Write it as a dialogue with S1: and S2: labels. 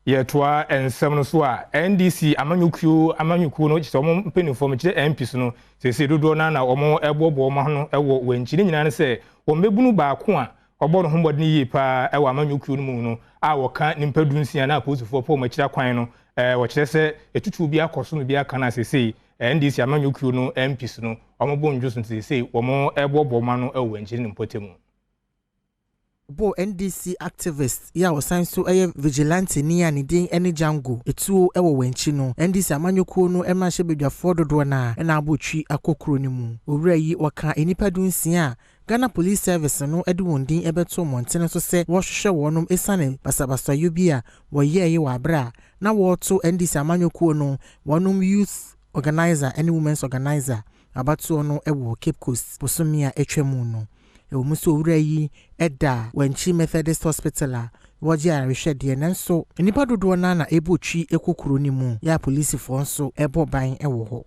S1: Yɛtoa nsɛm no so a, NDC amanyɔkuo no kyerɛ sɛ wɔn mpanimfoɔ, mekyerɛ MPs no, seesei dodoɔ no na wɔn ɛboaboa wɔn ano wɔ wɔn akyi. Ne nyinaa ne sɛ wɔn bɛbunu baako a ɔbɔ ne ho mmɔden yie paa wɔ amanyɔkuo no mu no a wɔka nipa 16 na apolisifoɔ pɔ wɔn akyiri akwan no, wɔkyerɛ sɛ etutu bi akɔ so no bi aka no a, seesei NDC amanyɔkuo no MPs no wɔn bɔ ndwo so, nti seesei wɔn ɛboaboa wɔn ano wɔ wɔn akyi ne mpɔtam.
S2: Bɔɔ NDC activist yi a ɔsan so yɛ vigilante ni a ne din ne Django etuo wɔ wɔn akyi no, NDC amanyɔkuo no mmarahyɛbadwafoɔ dodoɔ no a ɛna abɔ twi akɔ kuro no mu. Owura yi wɔka nnipa 16 a Ghana Police Service no de wɔn din bɛto mmɔntene so sɛ wɔrehwehwɛ wɔnom esiane basabasayɛ bi a wɔyɛeɛ wɔ abere a na wɔreto NDC amanyɔkuo no wɔnom youth organizer ne women's organizer abatoɔ no wɔ Cape Coast bosome a atwa mu no. Ɛwɔ mu sɛ owura yi da Wankyi Methodist Hospital a wɔgye ayarehwɛdeɛ, nanso nnipa dodoɔ no na ɛbɔ twi kɔ kuro no mu yɛ a polisifoɔ nso ɛbɔ ban wɔ hɔ.